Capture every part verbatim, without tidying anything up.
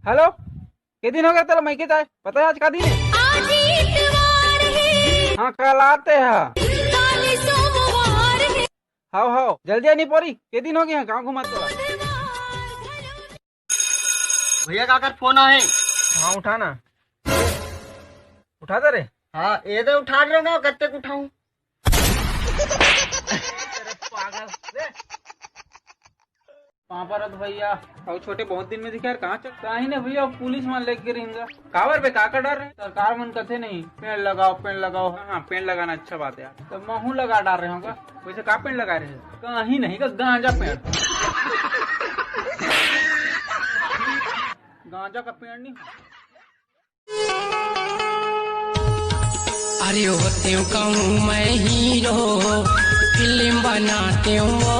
Hello, के दिन हो गया तेला मइके जाए? पता है आज का दिन है? आज इतवार है। हाँ, कल आते हैं। काल सोमवार है। हाव हाव, जल्दी आनी पड़ी, के दिन हो गया गाँव घुमा तेला। भैया काकर फोन आहे। हाँ, उठा ना। उठा दे रे। हाँ, ये दे उठा रहे हो, कत्ते को उठाऊं? अरे पागल, ले। पापा रथ भैया। अउ छोटे, बहुत दिन में दिखे यार, कहाँ चल? काहे ने भैया, पुलिस मन लेके रहेंगे। काबर बे, का कर डर रहे? सरकार मन कथे नहीं, पेड़ लगाओ, पेड़ लगाओ। हाँ, पेड़ लगाना अच्छा बात है यार। तो महू लगा डार रहे होगा। वैसे का पेड़ लगा रहे हैं? कहीं नहीं का, गांजा पेड़। गांजा का पेड़ नहीं। अरे होते हूँ कहूँ मैं हीरो, फिल्म बनाते हूँ वो।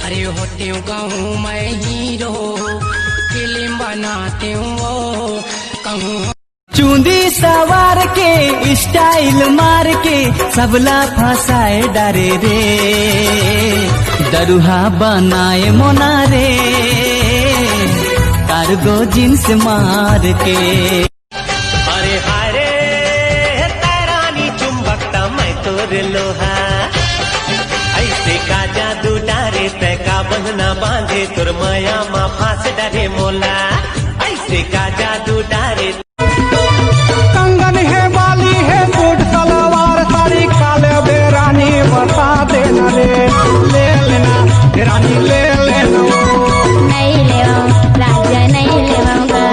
अरे होते हूँ कहूँ मैं हीरो, फिल्म बनाते हूँ वो। कहूँ चूंदी सवार के, स्टाइल मार के, सबला फंसाए डारे रे। दरुहा बनाए मोना रे, कार्गो जींस मार के। अरे हाय रे, तैरानी चुंबक त मैं तोर लोहा। ऐसे का जादू डारे, तै का बंधना बांधे, तोर मया मा फांस डारे मोला। ऐसे का जादू डारे। कंगन है, बाली है, सूट सलवार, साड़ी काले बेरानी बता देना रे। ले लेना, रानी ले लेना। नहीं लेवा, राजा नहीं लेवा।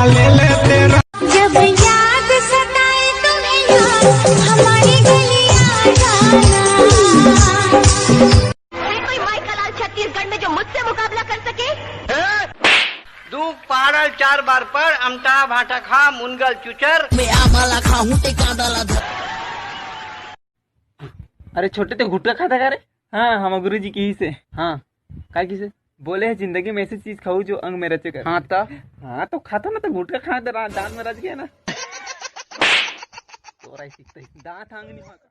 ले ले तेरा। जब याद सताए तुम्हें यार, हमारी गलियां जाना। है कोई माई का लाल छत्तीसगढ़ में जो मुझसे मुकाबला कर सके? दू पाड़ल चार बार पढ़, अमटा भाटा खा, मुनगल चुचर। मैं आमाला खाहूं ते कांदाला धर। अरे छोटे, ते गुटखा खाता का रे? हाँ, हम गुरु जी की ही से। हाँ, काय किसे? बोले है जिंदगी में ऐसी चीज खाऊ जो अंग में रचे कर। हाँ, त? हाँ, तो खाता ना, तो गुटखा खा दे, रा-, दांत में रच गया ना। तोरा ही सीखते ही। दांत आंग नहीं भागा।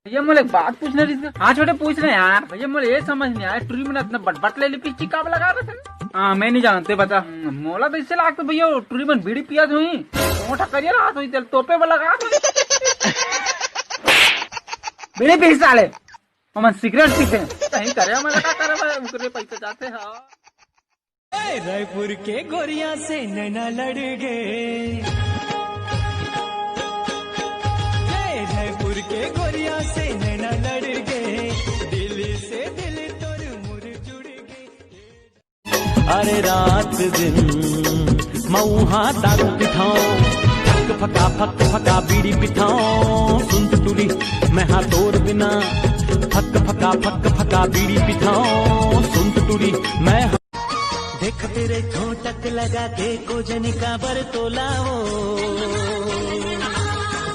भैया, मोला एक बात पूछना रहिस। हाँ छोटे, पूछ रहे यार। भैया, मोला ये समझ नहीं आया, टुरी मन इतना बट बट ले लिपस्टिक काबर लगा रहे थे? हाँ, मैं नहीं जानते, बता। हम्म, मोला तो इससे लागते भैया, टुरी मन बीड़ी पिया हुई, मोटा करिया रहा हुई, तेल तोपे वाला लगा हुई। बीड़ी पी साले, हमन सिगरेट पीते हैं। कहीं करे, मैं लगा करे, मैं उनके पैसे जाते हैं। ए, रायपुर के गोरिया से नैना लड़ गए। ए, रायपुर के गोरिया से नैना लड़ गए। दिल से दिल तोर मुर जुड़ गए। अरे रात दिन मऊहा दारू पिथाओ, फक फका फक फका बीड़ी पिथाओ, सुन टुरी मैं हा तोर बिना, फक फका फक फका बीड़ी पिथाओ, सुन टुरी मैं हा देखते रहिथों टक लगा के, को जनी काबर तोलावो।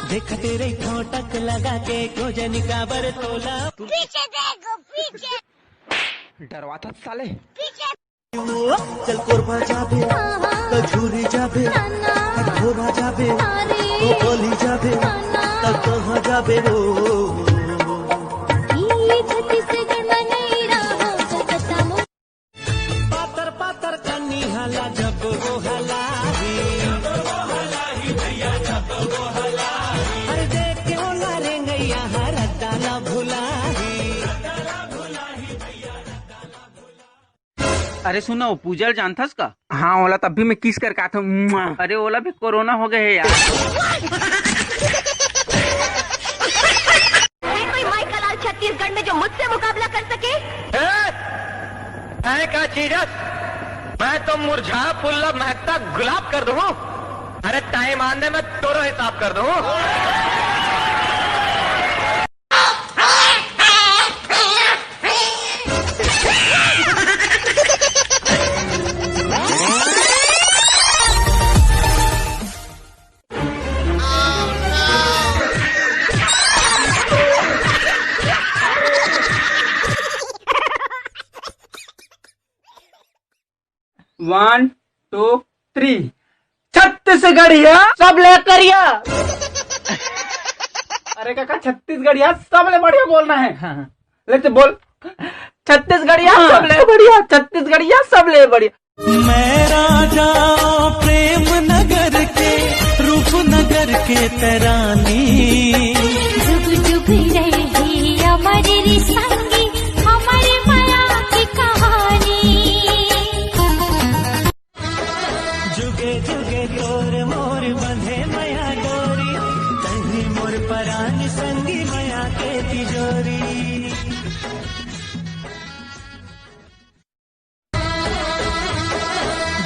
देखते रहिथों टक लगा के, को जनी काबर तोलावो। पीछे देखो, पीछे। डरवाता साले। पीछे। चल कोरबा जाबे, कल झूरी जाबे, कल घोरा जाबे, तो बोली जाबे, तब कहाँ जाबे वो? छत्तीसगढ़ में नहीं रहा, कलकत्ता में। पातर पातर कन्नी हला जब वो हलाही। अरे देख के ओला रेंगैया हर डाला भुलाही। अरे सुन ना, वो पूजा ल जानथस का? हाँ, ओला तब भी मैं किस कर का था। मुआ। अरे ओला भी कोरोना हो गए है यार। है कोई माई का लाल छत्तीसगढ़ में जो मुझसे मुकाबला कर सके? ए, तय का चीज है? मैं तो मुरझा फूल ला महकता गुलाब कर दूं। अरे टाइम आंदे मैं तोरो हिसाब कर दूं। One, two, three। छत्तीसगढ़िया सब ले करिया। अरे काका, छत्तीसगढ़िया सब ले बढ़िया बोलना है। हाँ, हाँ। ले तो बोल, छत्तीसगढ़िया हाँ। सब ले बढ़िया, छत्तीसगढ़िया सब ले बढ़िया। मैं राजा ए तरानी। जुग जुग रही अमर रे संगी, हमर मया के कहानी। जुगे जुगे तोर मोर बंधे मया डोरी, तहीं मोर परान संगी मया के तिजोरी।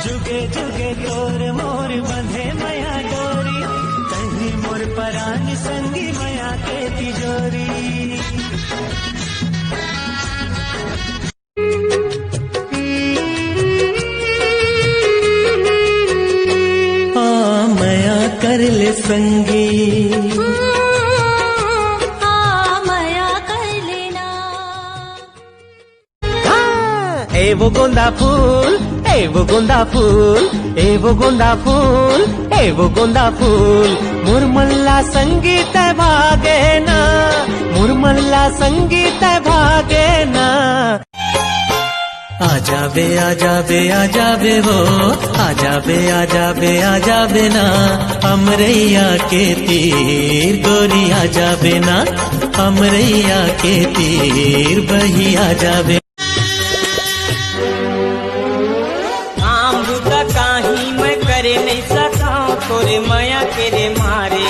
जुगे जुगे तोर मोर बंधे मया डोरी, तहीं मोर परान संगी मया के तिजोरी। आ मया कर ले संगी। आ मया कर लेना। हाँ, ए वो गोंदा फूल, ए वो गोंदा फूल, ए वो गोंदा फूल, ए वो गोंदा फूल, मुरमल्ला संगीत भागे ना, मुरमल्ला संगीत भागे ना। आ जाबे, आ जाबे, आ जाबे हो, आ जाबे, आ जाबे, आ जाबे ना, अमरैया के तीर गोरी आ जाबे ना, अमरैया के तीर बही आ जाबे। काम बुता काही मैं करे नहीं सकाओ, तोरे मया के रे मारे।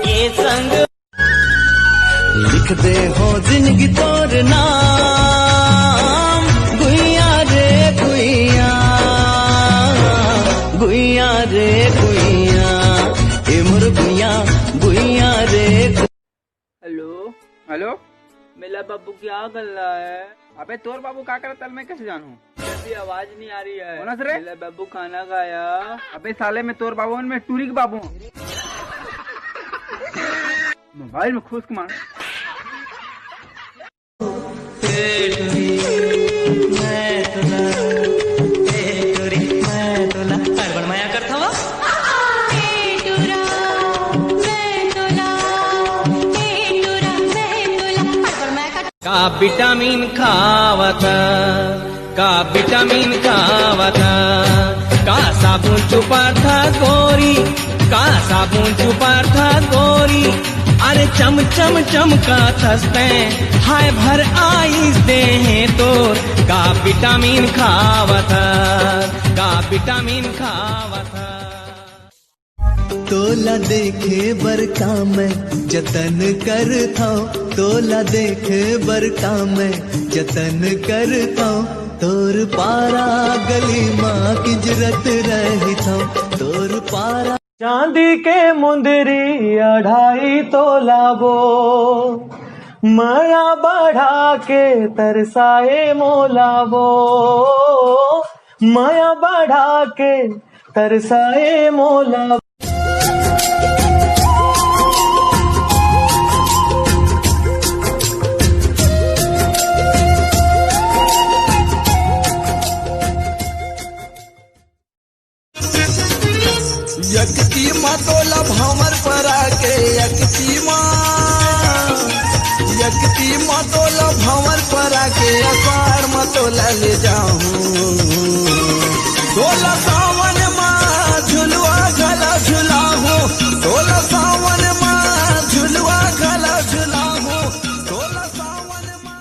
ये संग लिख दे हो जिंदगी तोर नाम, गुइया रे गुइया, गुइया रे गुइया, ए मोर गुइया, गुइया रे। हेलो। हेलो। मेला बाबू क्या कर रहा है? अबे तोर बाबू का करत हे, मैं कैसे जानूं? जल्दी आवाज नहीं आ रही है। कौन से रे? मेला बाबू खाना खाया। अबे साले, मैं तोर बाबू, मैं टूरी के बाबू हूँ। मोबाइल में खुश कुमार। का विटामिन खावत, का विटामिन खावत, का साबुन चुपाथा गोरी, का साबुन चुपाथा गोरी, अरे चम चम चमका थस्ते, हाय भर आइस देहे तोर, का विटामिन खावत, का विटामिन खावत। तोला देखे बर का मैं जतन करथौं, तोला देखे बर का मैं जतन करथौं, तोर पारा गली मा किंजरत रहिथौं, तोर पारा। चांदी के मुंदरी अढ़ाई तोला वो, मया बढ़ा के तरसाए मोला वो, मया बढ़ा के तरसाए मोला। यकती मा तोला भंवर परा के, यकती मा, यकती मा तोला भंवर परा के, असाढ़ मा तोला ले जाहूं। तोला सावन मा झुलवा घला झुलाहूं, तोला सावन मा झुलवा घला झुलाहूं, तोला सावन मा।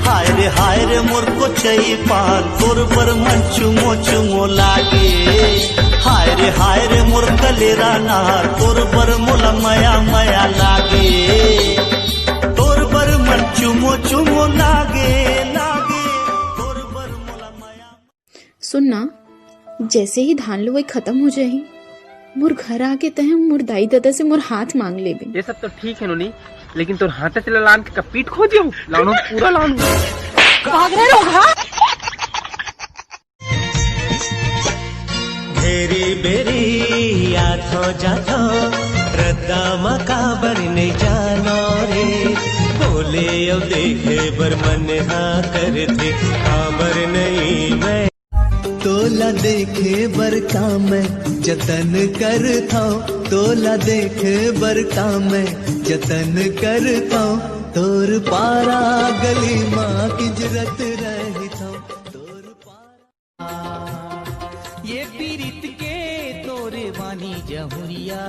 हाय रे हाय रे मोर कोचई पान, तोर बर मन चुमो चुमो लागे। हाय रे हाय रे मोर कलेरा नार, तोर बर मोला मया मया लागे। तोर बर मन चुमो चुमो लागे, लागे, तोर बर मोला मया। सुन ना, जैसे ही धान लुवई खतम हो जाही, मोर घर आके तैं मोर दाई ददा से मोर हाथ मांग लेबे। ये सब तो ठीक है नोनी, लेकिन तोर हाथ चला लान के पीठ खोज जाऊं, लानो पूरा लानो। भाग रहे लोग, हाँ? घेरी बेरी आथो जाथो, रद्दा मा काबर नहीं जानो रे। बोले अउ देखे बर मन हा करथे, काबर नहीं मैं। तोला देखे बर का मैं जतन करथौं, तोला देखे बर का मैं जतन करथौं, तोर पारा गली मा किंजरत रहिथौं, तोर पारा। ये पीरित के तोरे जहुरिया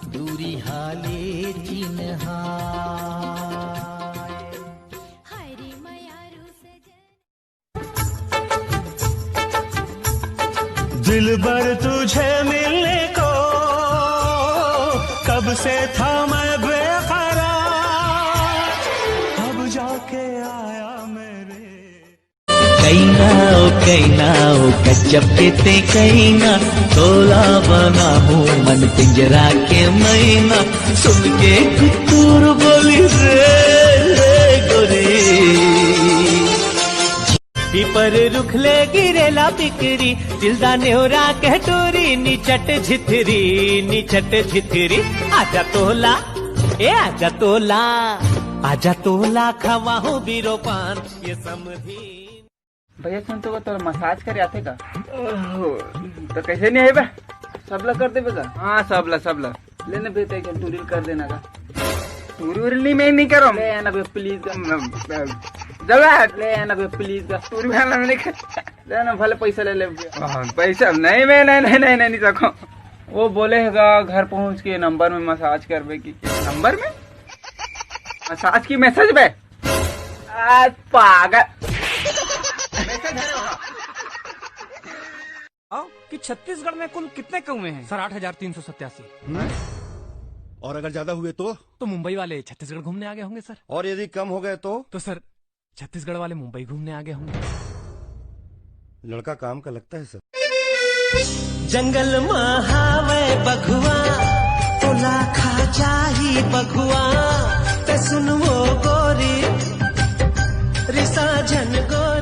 दूरी हाले चिन्हा। दिलबर तुझे मिलने को कब से था मैं बेकरार, अब जाके आया मेरे। कैना ओ कैना ओ गजब के ते कैना, तोला बना हूँ मन पिंजरा के मैना, सुन के कुतूर बोली रे, रे गोरी। पीपर रुख ले गिरेला पिकरी, चिलदा नेवरा कह टोरी, निचट झिथरी, निचट झिथरी। आजा तोला, ए आजा तोला, आजा तोला खवाहूँ बीरो पान, ये समधी। भैया सुन तो, तोर मसाज करे आथे का? ओहो, तो कैसे नहीं है बे? सबला कर देबे का? हाँ, सबला, सबला। लेने बे, ते एक टूरिल कर देना का? टूरिल नहीं, मैं नहीं करो। ले ना बे, प्लीज का। जब ले ना बे, प्लीज का। टूरिल वाला मैंने कर। ले ना, भले पैसा ले ले। हाँ, पैसा नहीं, मैं नहीं, नहीं, नहीं, नहीं, नहीं रखो। वो बोले हैगा घर पहुंच के नंबर में मसाज करबे की। नंबर में? मसाज की मैसेज में? आ, पागल। आओ कि छत्तीसगढ़ में कुल कितने कौवे हैं? सर, आठ हजार तीन सौ सत्तासी। और अगर ज्यादा हुए तो? तो मुंबई वाले छत्तीसगढ़ घूमने आ गए होंगे सर। और यदि कम हो गए तो? तो सर, छत्तीसगढ़ वाले मुंबई घूमने आ गए होंगे। लड़का काम का लगता है सर। जंगल म हावय बघवा, तोला खा जाही बघवा। ते सुन वो गोरी, रिसा झन गोरी।